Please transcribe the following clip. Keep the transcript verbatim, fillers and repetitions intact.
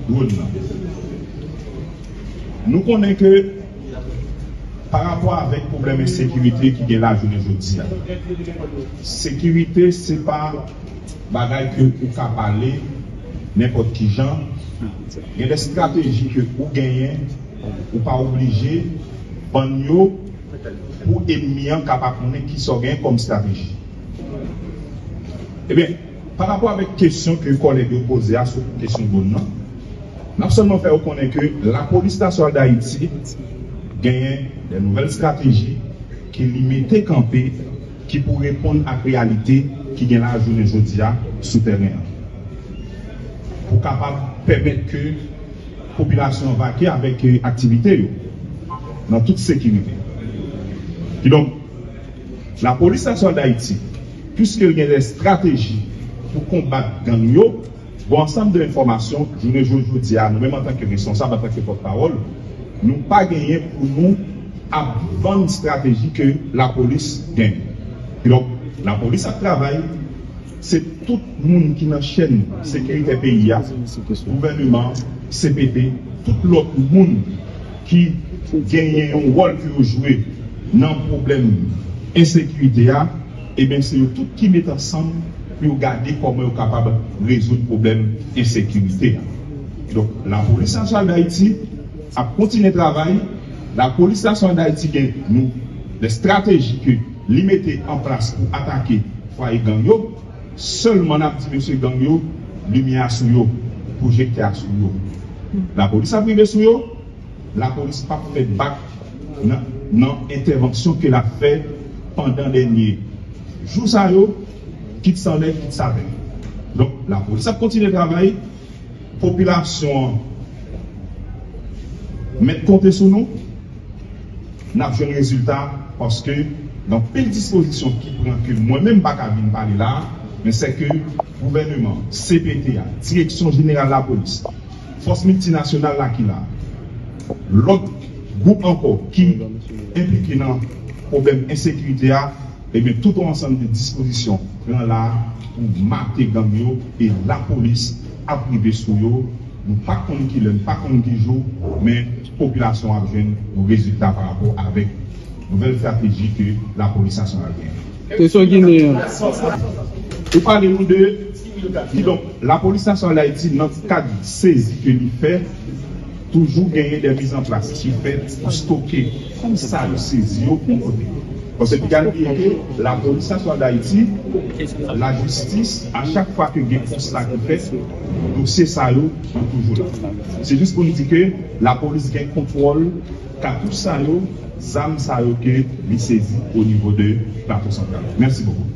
Dwòn nan. Nou konnen ke pa rapò avèk pwoblèm ensekirite ki gen la jounen jodi a, sekirite se pa bagay ke ou ka pale nenpòt ki jan. Gen de estrateji ke ou genyen, ou pa oblije bann yo pou enmi an ka pa konnen kisa w genyen kòm estrateji. Ebyen, pa rapò avèk kesyon ke kòlèg yo poze a sou kesyon dwòn nan, n ap sèlman fè yo konnen ke Lapolis Nasyonal d Ayiti genyen de nouvèl estrateji ke li mete kanpe ki pou reponn ak reyalite ki gen la jounen jodi a sou tèren an. Pou kapab pèmèt ke popilasyon an vake avèk, eh, aktivite yo nan tout sekirite. Kidonk, Lapolis Nasyonal d Ayiti, piske l gen de estrateji pou konbat gang yo, gen ansanm de enfòmasyon, jounen jodi a, nou menm antanke responsab, antanke pòtpawòl, nou pa genyen pou nou ap vann estrateji ke lapolis genyen. Kidonk, lapolis ap travay, se tout moun ki nan chèn sekiritè peyi a, gouvèneman, C P T, tout lòt moun ki genyen yon wòl pou yo jwe nan pwoblèm ensekirite a, ebyen, se yo tout ki met ansanm pou yo gade kòman yo kapab rezoud pwoblèm ensekirite a. Donk, Lapolis Nasyonal d Ayiti ap kontinye travay. Lapolis Nasyonal d Ayiti gen nou de estrateji ke li mete an plas pou atake fwaye gang yo. Sèlman n ap di mesye gang yo, limyè a sou yo, pwojektè a sou yo. Lapolis ap rive sou yo, lapolis p ap fè bak nan, nan entèvansyon ke l ap fè pandan dènye jou sa yo, kit sa anlè, kit sa atè. Donk, lapolis ap kontinye travay, popilasyon an mèt konte sou nou, n ap jwenn rezilta, paske gen anpil dispozisyon ki pran ke mwen menm m pa ka vin pale la a, men sèke gouvèneman, C P T a, Direksyon Jeneral Lapolis, Fòs Miltinasyonal la ki la, lòt gwoup ankò ki enplike nan pwoblèm ensekirite a, ebyen, tout yon ansanm de dispozisyon pran la pou mate gang yo, e lapolis ap rive sou yo. Nou pa konn ki lè, nou pa konn ki jou, men popilasyon ap jwenn yon rezilta pa rapò avèk nouvèl estrateji ke Lapolis Nasyonal genyen. Kesyon Ginen an. Ou pale nou de, kidonk, Lapolis Nasyonal d Ayiti, nan kad sezi ke li fè, toujou genyen de mizanplas ki fèt pou stoke tout sa yo sezi yo yon kote. Paske piga n bliye ke Lapolis Nasyonal d Ayiti, lajistis, a chak fwa ke gen konsta ki fèt, dosye sa yo, yo toujou la. Se jis pou n di ke lapolis gen kontwòl katouch sa yo, zam sa yo ke li sezi o nivo de Plato Santral. Mèsi bokou.